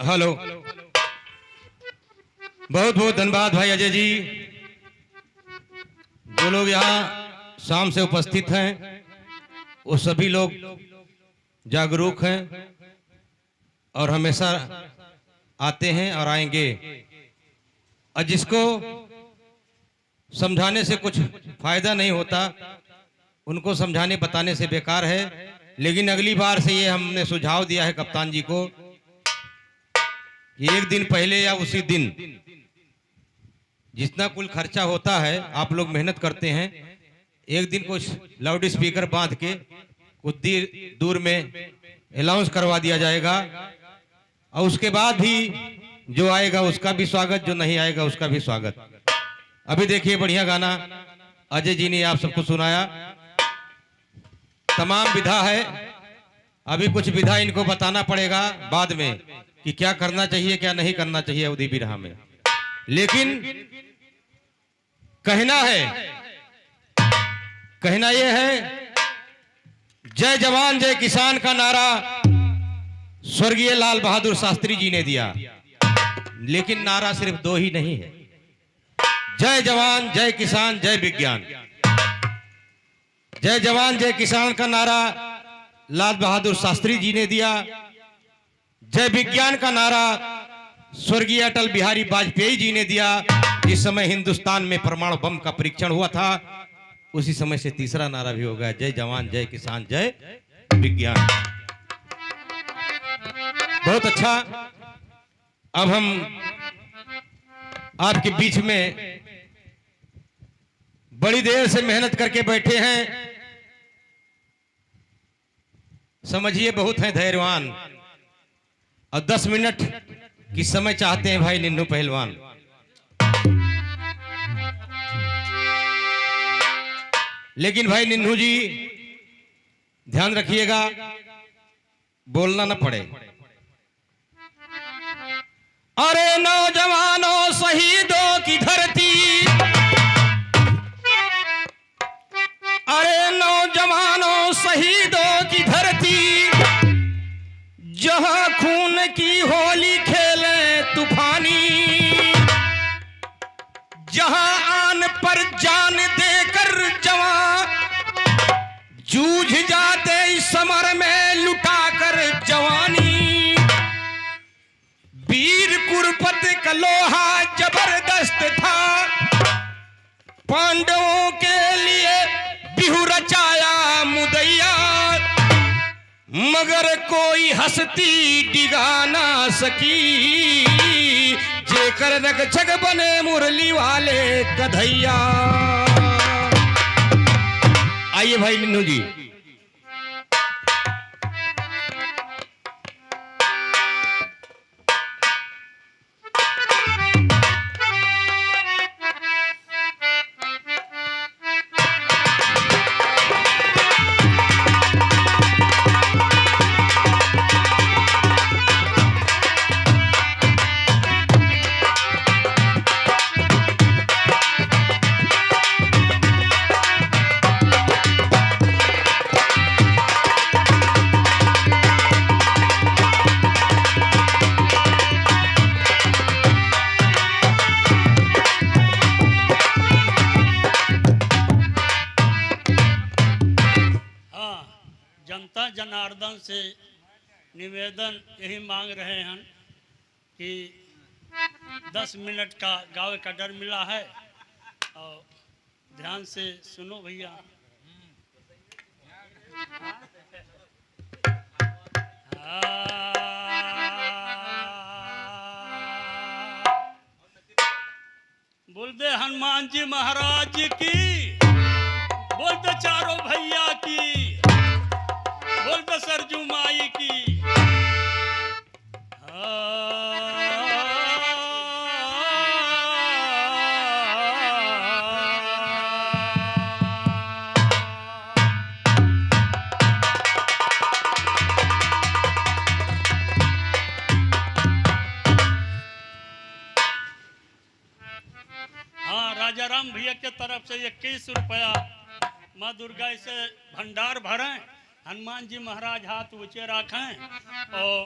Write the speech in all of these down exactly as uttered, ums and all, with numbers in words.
हेलो, बहुत बहुत धन्यवाद भाई अजय जी। जो लोग यहाँ शाम से उपस्थित हैं, वो सभी लोग जागरूक हैं और हमेशा आते हैं और आएंगे। और जिसको समझाने से कुछ फायदा नहीं होता, उनको समझाने बताने से बेकार है। लेकिन अगली बार से ये हमने सुझाव दिया है कप्तान जी को कि एक दिन पहले या उसी दिन जितना कुल खर्चा होता है, आप लोग मेहनत करते हैं, एक दिन कुछ लाउड स्पीकर बांध के कुछ देर दूर में अनाउंस करवा दिया जाएगा। और उसके बाद भी जो आएगा उसका भी स्वागत, जो नहीं आएगा उसका भी स्वागत। अभी देखिए, बढ़िया गाना अजय जी ने आप सबको सुनाया। तमाम विधा है, अभी कुछ विधा इनको बताना पड़ेगा बाद में कि क्या करना चाहिए, क्या नहीं करना चाहिए अवधी बिरहा में। लेकिन कहना है, कहना यह है, जय जवान जय किसान का नारा स्वर्गीय लाल बहादुर शास्त्री जी ने दिया, लेकिन नारा सिर्फ दो ही नहीं है, जय जवान जय किसान जय विज्ञान। जय जवान जय किसान का नारा लाल बहादुर शास्त्री जी ने दिया, जय विज्ञान का नारा स्वर्गीय अटल बिहारी वाजपेयी जी ने दिया। जिस समय हिंदुस्तान में परमाणु बम का परीक्षण हुआ था, उसी समय से तीसरा नारा भी हो गया, जय जवान जय किसान जय विज्ञान। बहुत अच्छा। अब हम आपके बीच में बड़ी देर से मेहनत करके बैठे हैं, समझिए बहुत हैं धैर्यवान, और दस मिनट की समय चाहते हैं भाई निन्नू पहलवान। लेकिन भाई निन्नू जी, ध्यान रखिएगा, बोलना न पड़े। अरे नौजवानों शहीदों की धरती, अरे नौजवानों शहीदों की धरती, जहां खून की होली खेले तूफानी, जहां आन पर जान देकर जवां जूझ जाते इस समर में लुटाकर जवानी। वीर कुरुपत का लोहा जबरदस्त था, पांडवों के लिए बिहू रचाया मुदैया, मगर कोई हस्ती डिगा ना सकी, जेकर रक्षक बने मुरली वाले कन्हैया। आइए भाई निन्नू जी। हाँ, जनता जनार्दन से निवेदन यही मांग रहे हैं कि दस मिनट का गावे का डर मिला है और ध्यान से सुनो भैया। हाँ। बोल दे हनुमान जी महाराज की, बोल दे चारों भैया की, बोल दे सरजू माई की। हाँ, राजा राम भैया के तरफ से इक्कीस रुपया माँ दुर्गा से भंडार भरें, हनुमान जी महाराज हाथ ऊंचे रखें और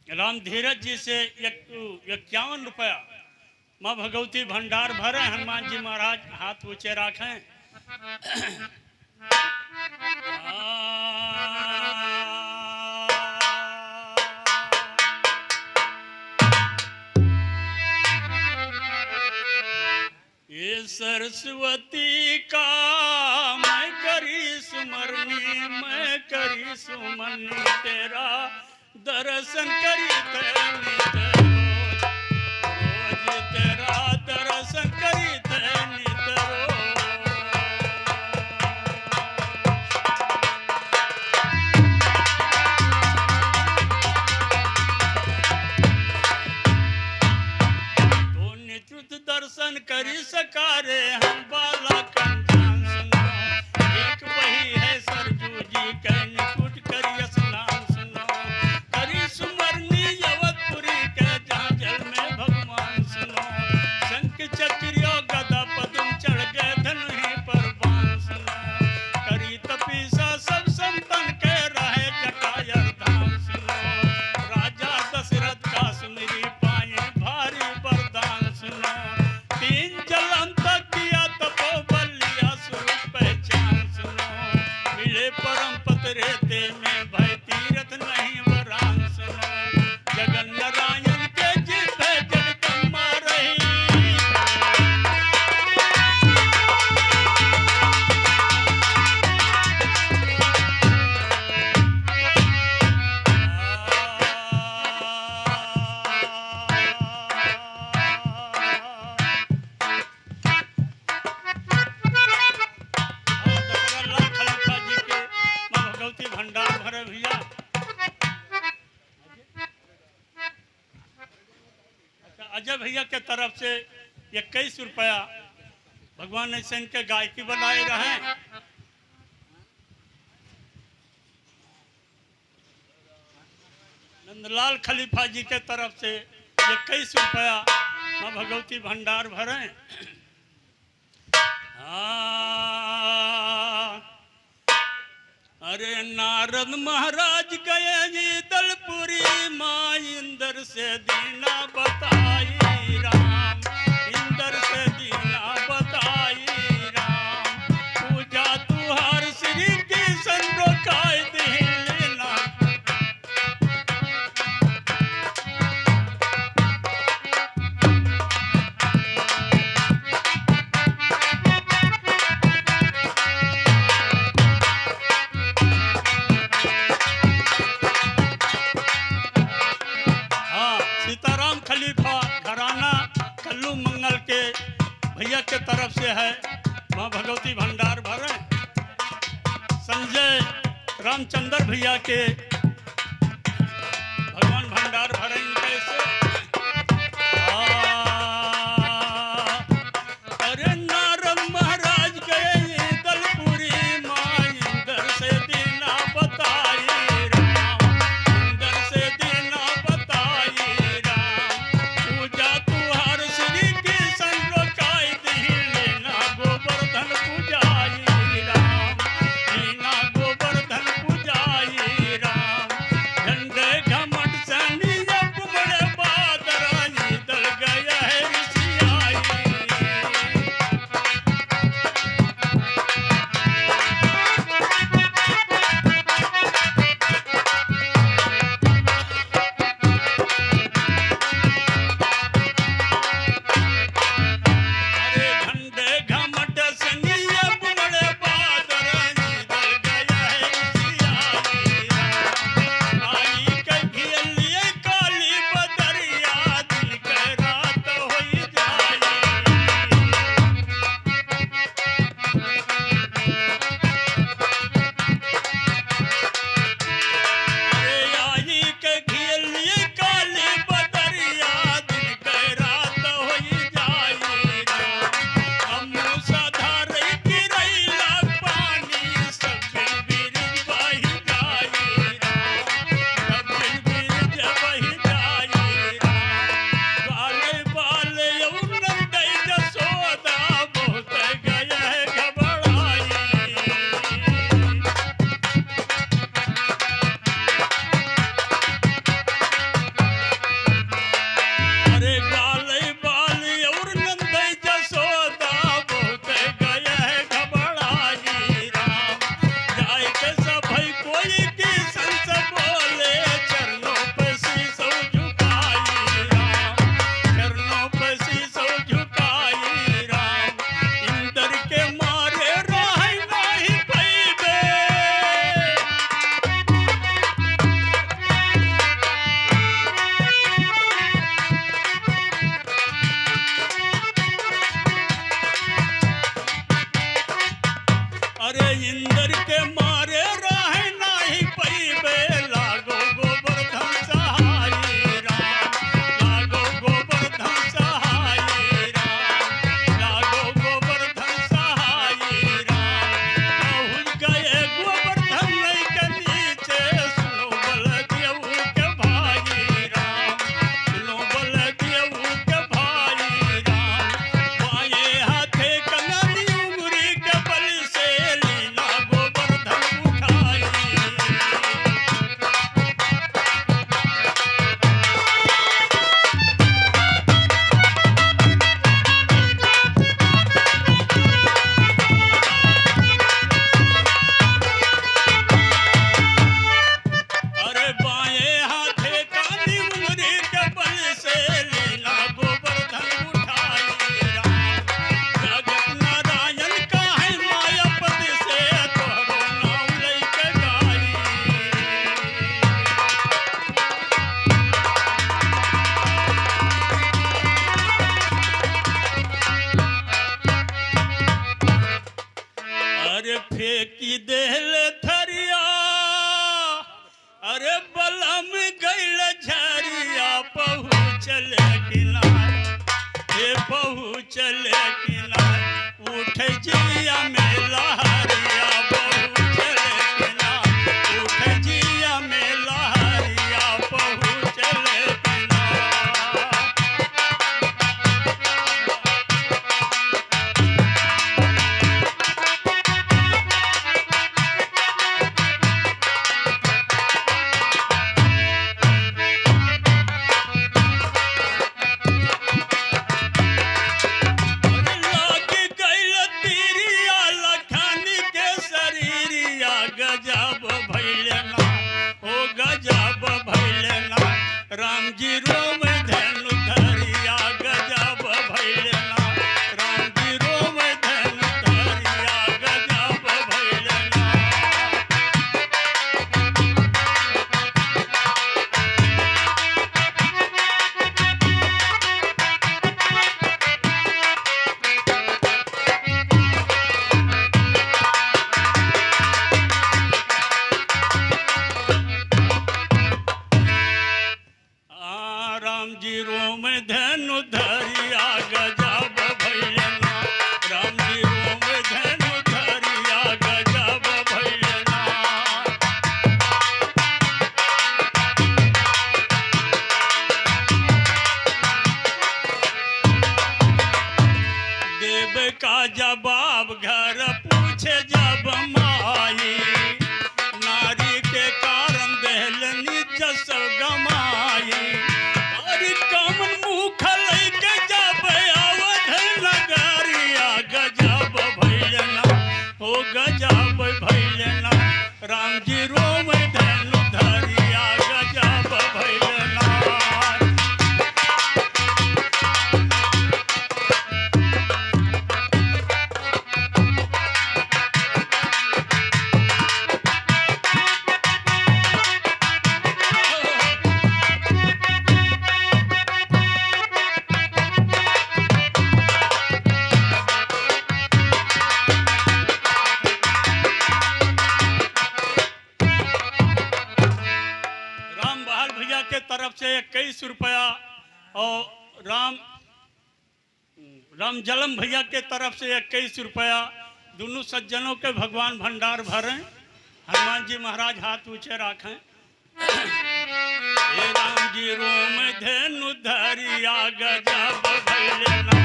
राम धीरज जी से एक, इक्यावन रुपया। माँ भगवती भंडार भरे, हनुमान जी महाराज हाथ ऊंचे राखें। ये सरस्वती का मैं करी सुमरनी, मैं करी सुमरनी, तेरा दर्शन करी थे नित रोज, रोज तेरा दर्शन करी थे नित रोज। तो नित तुझ दर्शन करी सकारे हम बालकन जान सुनो। एक वही है सरजू जी के निकुट करी स्नान सुनो। करी सुमरनी अवधपुरी के जहाँ जल में भगवान सुनो। शंख चक्रियो गदा पद्म चढ़ गए धनुही पर बाण सुनो। करी तपीसा सब संतन के रहे जटायर धाम सुनो। राजा दशरथ का सुमिरी पाए भारी वरदान सुनो। तीन जलम तक किया तपोबलिया स्वरूप पहचान सुनो। मिले परम पद रेते में भय तीरथ नहीं वरान सुनो। जगन नारायण के जिभ जगदम्बा रही। और दशरथ लाल खलीफा जी के माँ भगवती भंडार भरे भैया। अच्छा, अजय भैया के तरफ से इक्कीस रुपया। भगवान ऐसे इनके गायकी बनाए रहे। नंदलाल खलीफा जी के तरफ से इक्कीस रुपया माँ भगवती भंडार भरे। हाँ। अरे नारद महाराज गए ईदलपुरी, माँ इंदर से दीना बताई राम, इंदर से दीना बताई राम। पूजा तुहार श्री किशन रोकाई दीना। हाँ, सीताराम खलीफा घराना कल्लू मंगल के भैया के तरफ से है, माँ भगवती भंडार भरे। संजय रामचंद्र भैया के भगवान भंडार भरे इनके से। आ, अरे नारद महाराज गए ईदलपुरी, माँ इंदर से दीना बताई राम, इंदर से दीना बताई राम। पूजा तुहार श्री किशन रोकाई दीना, गोवर्धन पूजाई राम, दीना गोवर्धन पूजाई राम। झंडे घमंड से नियत चले कि ना, उठे जिया में लहरिया बहू चले कि ना, उठे जिया में लहरिया बहू चले कि ना। लाग गइल तीरिया लखानी के शरीरिया, गजब भइल ना, ओ गजब भइल ना। राम जी रोम धेनु धरिया, गजब भइल ना। राम जी रोम धेनु धरिया, गजब भइल ना। आ, राम जी रोम धेनु धरिया गजब भइल ना। राम जी रोम धेनु धरिया गजब भइल ना। देब का जवाब घर पूछे जब माई, नारी के कारण देहल निज सब गमाई। अरे कौन मुख लइके जब अवध नगरिया गजब भइल ना, हो गजब भइल ना। राम जी रोम धेनु धरिया गजब भइल ना। राम बहाल भइया के तरफ से इक्कीस रुपया और राम, राम जलम भइया के तरफ से इक्कीस रुपया। दुनों सज्जनों के भगवान भंडार भरें। हनुमान जी महाराज हाथ ऊँचे राखें। हे राम जी रोम धेनु धरिया गजब भइल ना।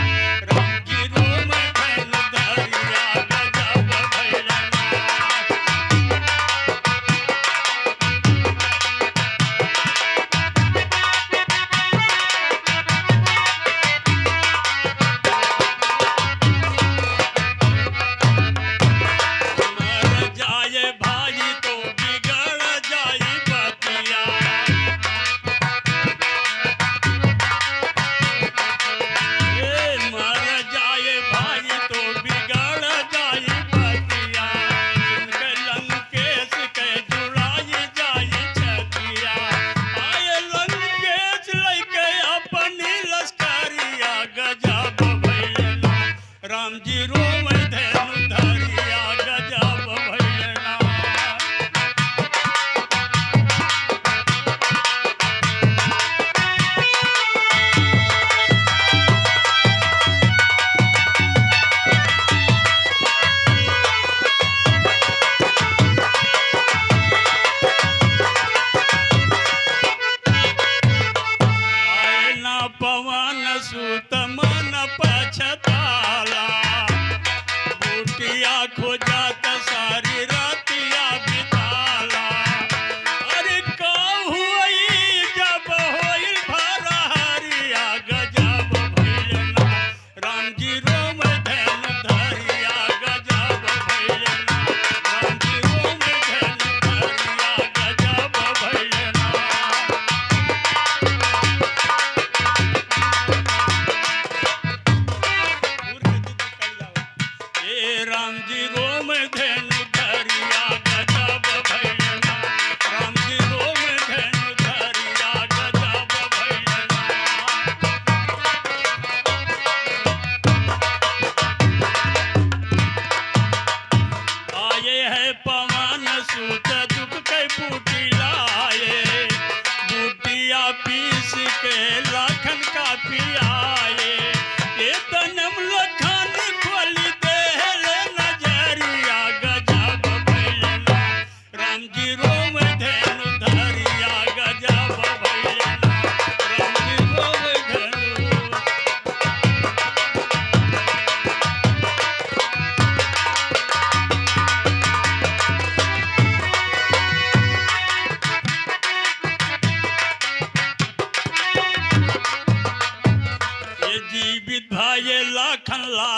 राम जी रोम धेनु धरिया गजब भइल ना। मर जाए भाई तो बिगड़ जाए बतिया। ए, मर जाए भाई तो बिगड़ जाए बतिया। सुन के लंकेश के जुड़ाई जाए छतिया। आए लंकेश लइके अपनी लश्करिया गजब भइल ना। राम जी रोम धेनु धरिया गजब भइल ना। आए ना पवन सुत मन पछताला, बुटिया खोजत सारी रतिया बिताला। अरे का हुई जब होइल भोर हरिया गजब भइल ना। राम जी रोम धेनु धरिया गजब भइल ना। राम जी रोम धेनु धरिया गजब भइल ना। ए राम जी रोम धेनु धरिया गजब भइल ना। राम जी रोम धेनु धरिया गजब भइल ना।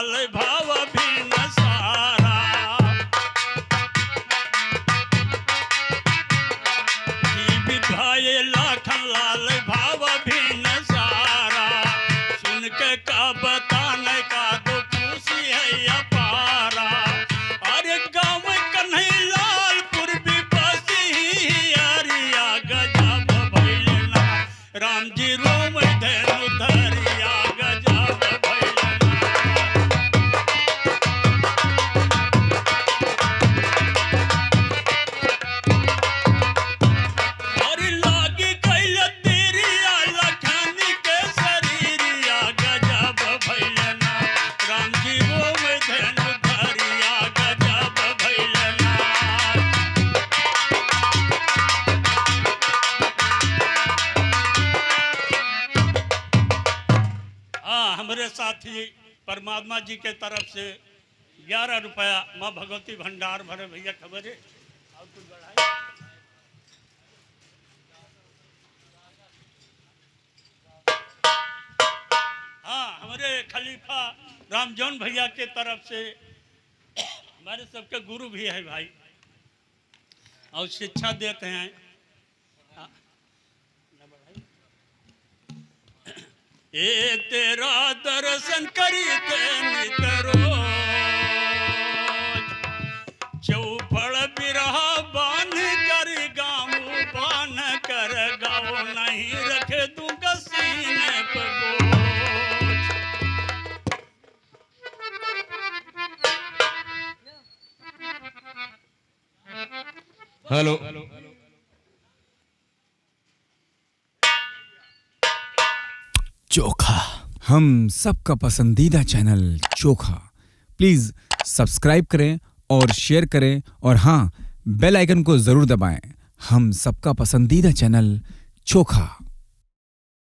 भाव भिन्न सारा। जीवित भये लखन लाल भाव भिन्न सारा। सुन के का बताने का दो खुशी है अपारा। अरे गाँव कन्हैया लाल पूर्वी बसी अरिया गजब भइल ना। राम जी रोम धेनु धरिया गजब भइल ना। अरे लागी गइल तीरिया लखन के शरीरिया गजब भइल ना। राम जी रोम धेनु धरिया गजब भइल ना। हाँ, हमरे साथी परमात्मा जी के तरफ से ग्यारह रुपया माँ भगवती भंडार भरे भैया खबर है। और कुछ बढ़ाई? हाँ, हमरे खलीफा रामजौन भैया के तरफ से हमारे सबके गुरु भी है भाई, और शिक्षा देते हैं। ए तेरा दर्शन करीते नित रोज। चौपड़ बिरहा बांध कर गाँव बांध कर गाँव नहीं रख दूंगा सीने पे बोझ। हेलो। चोखा, हम सबका पसंदीदा चैनल चोखा। प्लीज सब्सक्राइब करें और शेयर करें और हाँ, बेल आइकन को जरूर दबाएं। हम सबका पसंदीदा चैनल चोखा।